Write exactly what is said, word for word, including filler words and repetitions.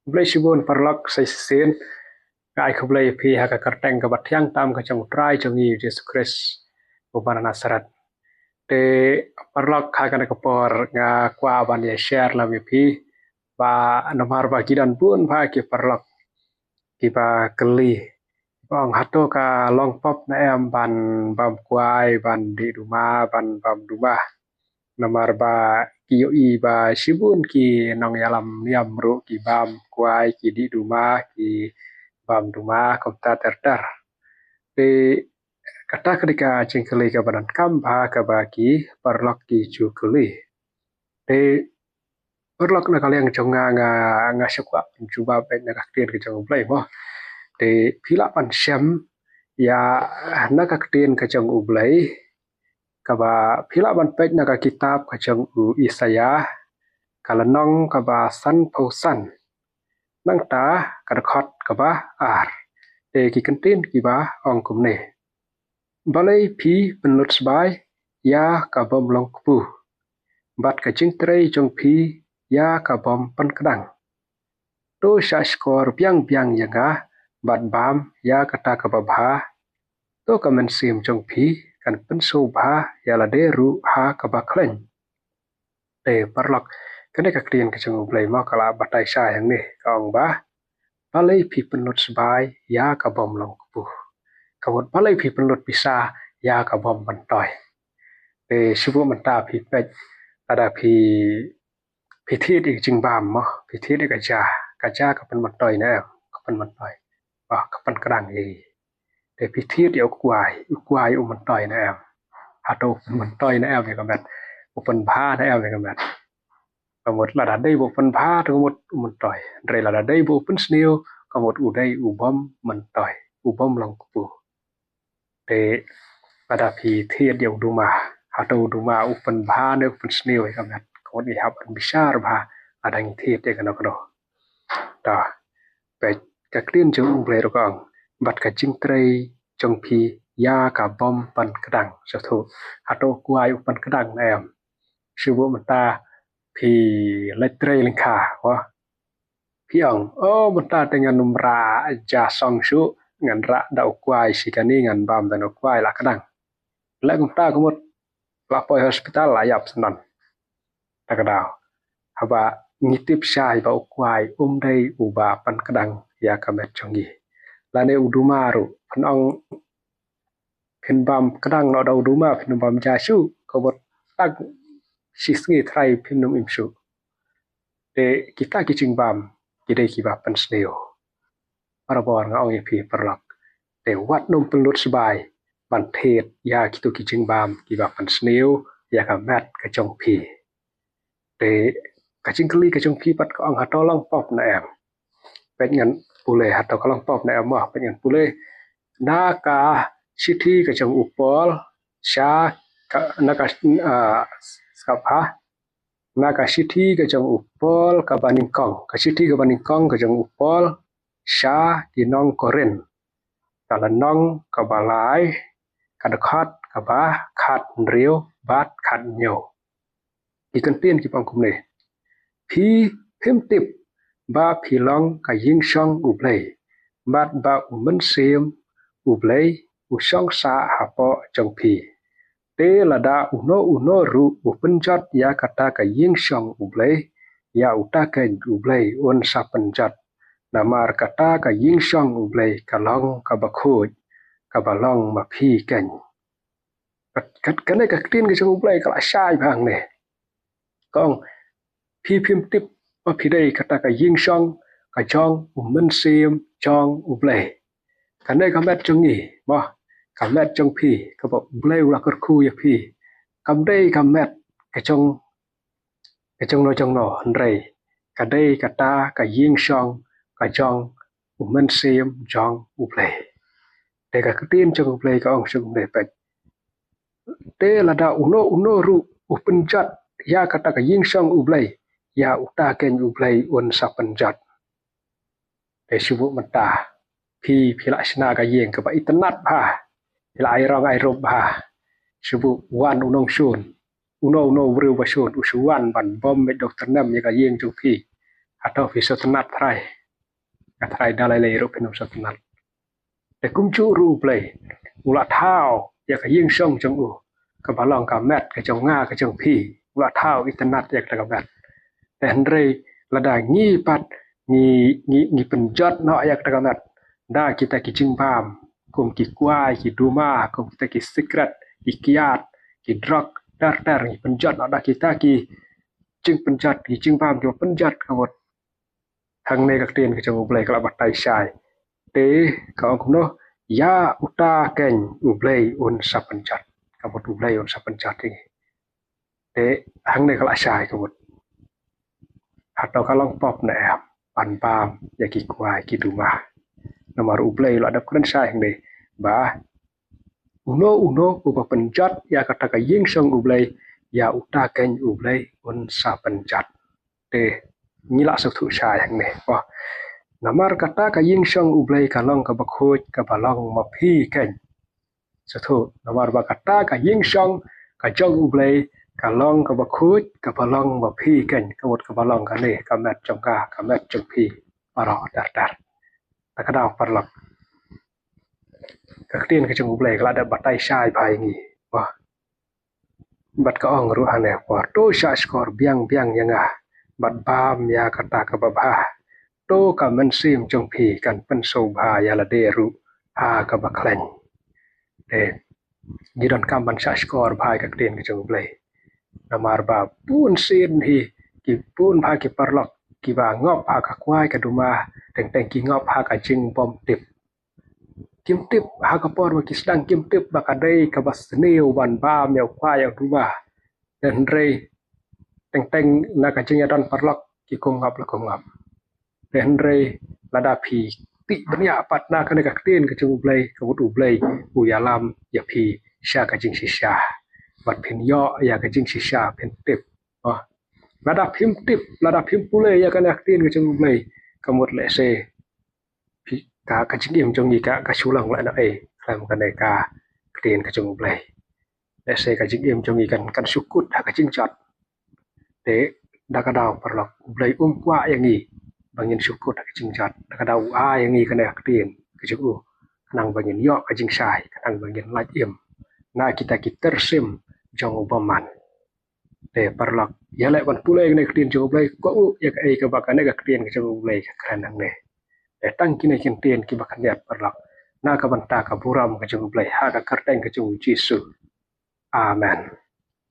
Khublei shibun paralok sa shisien. Nga ai khublei ïa phi ha ka kyrteng kaba thiang tam ka jong U Trai jong ngi Jisu Khrist uba na Nasareth. Te paralok, ha kane ka por nga kwah ban ïa share lang ïa phi ba namar ba ki don bun bha ki paralok kiba kylli, ba ong hato ka long pop ne em ban bam kwai, ban dih duma, ban bam duma. Namar ba ki ïohi ba shibun ki nongïalam niam ruh ki bam kwai, ki dih duma, ki bam duma kumta ter ter. Te kata ka dei ka jingkylli kaba donkam bha kaba ki paralok ki ju kylli. Te paralok, na ka liang jong nga, nga, nga shu kwah jubab beit na ka ktien ka jong U Blei mo. Te phi lah ban shem ïa na ka ktien ka jong U Blei, kaba phi lah ban peit na ka kitab ka jong u Isaïah, ka lynnong kaba sanphew san, nangta ka dkhot kaba ar. Te ki kyntien kiba ong kumne: Balei phi pynlut sbai ïa ka bym long kpu, bad ka jingtrei jong phi ïa ka bym pynkdang? To shah shkor biang biang ïa nga, bad bam ïa kata kaba bha. To ka mynsiem jong phi kan pynsngewbha ïa lade ruh ha kaba khlaiñ. Te paralok, kane ka ktien ka jong U Blei mo ka la batai shai hangne, ka ong ba: Balei phi pynlut sbai ïa ka bym long kpu? Ka mut balei phi pynlut pisa ïa ka bym myntoi? Te shu buh mynta phi peit, lada phi, phi thied ïa ka jingbam mo, phi thied ïa ka ja, ka ja ka pynmyntoi ne em? Ka pynmyntoi. Ba ka pynkdang ïa ngi. Te phi thied ïa u kwai, u kwai u myntoi ne em? Hato u pynmyntoi ne em ïa ka met? U pynbha ne em ïa ka met? Ka mut lada dei ba u pynbha te ka mut u myntoi. Hynrei lada dei ba u pynsniew, ka mut u dei u bym myntoi, u bym long kpu. Te lada phi thied ïa u duma, hato u duma u pynbha ne u pynsniew ïa ka met? Ka mut ngi hap ban bishar bha lada ngi thied ïa kano kano. Te peit, ka ktien jong U Blei ruh ka ong: Bad ka jingtrei jong phi ïa ka bym pynkdang. Sngewthuh, hato u kwai u pynkdang ne em? Shu buh mynta phi leit trei lyngkha, wah. Phi ong, oh, mynta te ngan ym rah ja song shuh, ngan rah da u kwai, shi kane ngan bam da u kwai la kdang. Leh kumta ka mut la poi hospital la ïap syndon. Ta ka daw, haba ngi tip shai ba u kwai um dei uba pynkdang ïa ka met jong ngi. Lane u duma ruh, phin ong phin bam kdang noh da u duma, phin ym bam ja shuh, ka mut tang shi sngi trai phin ym im shuh. Te kita ki jingbam ki dei kiba pynsniew. Barabor nga ong ïa phi paralok, te wat nym pynlut sbai ban thied ïa kito ki jingbam kiba pynsniew ïa ka met ka jong phi. Te ka jingkylli ka jong phi pat ka ong, hato long pop ne em? Peit ngan pule hato ka long pop ne em mo. Peit ngan pule na ka shithi ka jong u Paul sha ka, na ka, ah, skap ha, na ka shithi ka jong u Paul kaba nyngkong, ka shithi kaba nyngkong ka jong u Paul sha ki nong Korinth, ka lynnong kaba lai, ka dkhot kaba khathynriew bad khathynñiew. Ki kyntien kiba ong kumne: Phi phim tip ba phi long ka ïingshong U Blei, bad ba u Mynsiem U Blei u shong sah hapoh jong phi? Te lada uno uno ruh u pynjot ïa kata ka ïingshong U Blei, ïa uta keiñ U Blei un sa pynjot. Namar kata ka ïingshong U Blei ka long kaba khuid, kaba long ma phi keiñ. Kat, kat, kane ka ktien ka jong U Blei ka la shai bha hangne. Ka ong, phi phim tip ba phi dei kata ka ïingshong ka jong u Mynsiem jong U Blei. Kane ka met jong ngi mo, ka met jong phi kaba U Blei u la kyrkhu ïa phi, kam dei ka met ka jong, ka jong no jong no, hynrei ka dei kata ka ïingshong ka jong u Mynsiem jong U Blei. Te ka ktien jong U Blei ka ong shuh kumne, peit: Te lada uno uno ruh u pynjot ïa kata ka ïingshong U Blei, ïa uta keiñ U Blei un sa pynjot. Te shu buh mynta phi, phi la shna ka ïing kaba itynnad bha, phi la ai rong ai rup bha. Shu buh wan u nongshun, uno uno u briew ba shun u shu wan ban bom beit da u tyrnem ïa ka ïing jong phi. Hato phi sngewtynnat trai? Ka trai da lei lei ruh phin ym sngewtynnat. Te kumjuh ruh U Blei u la thaw ïa ka ïing shong jong u, kaba long ka met ka jong nga ka jong phi. U la thaw itynnat ïa kata ka met. Te hynrei lada ngi pat ngi ngi ngi pynjot noh ïa kata ka met da kita ki jingbam, kum ki kwai, ki duma, kum kita ki sikret, ki kiad, ki drok, ter ter, ngi pynjot noh da kita ki jingpynjot, ki jingbam kiba pynjot, ka mut hangne ka ktien ka jong U Blei ka la batai shai. Te ka ong kumno? Ïa uta keiñ U Blei un sa pynjot. Ka mut U Blei un sa pynjot ïa ngi. Te hangne ka la shai, ka mut hato ka long pop ne em ban bam ïa ki kwai ki duma? Namar U Blei u la dep kren shai hangne ba uno uno uba pynjot ïa kata ka ïing shong U Blei, ïa uta keiñ U Blei un sa pynjot. Te ngi la sngewthuh shai hangne. Namar kata ka ïing shong U Blei ka long kaba khuid, kaba long ma phi keiñ. Sngewthuh, namar ba kata ka ïing shong ka jong U Blei ka long kaba khuid, kaba long ma phi keiñ, ka mut kaba long kane ka met jong nga, ka met jong phi baroh ter ter. Te ka daw paralok, ka ktien ka jong U Blei ka la dep batai shai bha ïa ngi. Wah. Bad ka ong ruh hangne por, to shah shkor biang biang ïa nga bad bam ïa kata kaba bha. To ka mynsiem jong phi kan pynsngewbha ïa lade ruh ha kaba khlaiñ. Te ngi donkam ban shah shkor bha ïa ka ktien ka jong U Blei. Namar ba bun sien hi ki bun bha ki paralok kiba ngop ha ka kwai ka duma, teng teng ki ngop ha ka jingbym tip. Kim tip ha ka por ba ki sdang, kim tip ba ka dei kaba sniew ban bam ïa u kwai ïa u duma. Te hynrei teng teng na ka jingïadon paralok ki kum ngop la kum ngop. Te hynrei lada phi tih bniah pat na kane ka ktien ka jong U Blei, ka mut U Blei u ïalam ïa phi sha ka jingshisha. Bad phin ïoh ïa ka jingshisha, phin tip. Oh. Lada phim tip, lada phim pule ïa kane ka ktien ka jong U Blei, ka mut lehse phi, ka, ka jingim jong ngi ka, ka shu long lehnohei khlem kane ka ktien ka jong U Blei. Lehse ka jingim jong ngi kan, kan shu kut ha ka jingjot. Te da ka daw paralok, U Blei um kwah ïa ngi ba ngin shu kut ha ka jingjot. Da ka daw u ai ïa ngi kane ka ktien ka jong u, khnang ba ngin ïoh ka jingshai, khnang ba ngin lait im na kita ki tyrsim jong u bymman. Te paralok, ïaleh ban pule ïa kane ka ktien jong U Blei, kohnguh ïa kaei kaba kane ka ktien ka jong U Blei ka kren hangne. Te tang kine ki ktien kiba khyndiat paralok, na ka bynta ka burom ka jong U Blei, ha ka kyrteng ka jong U Jisu. Amen.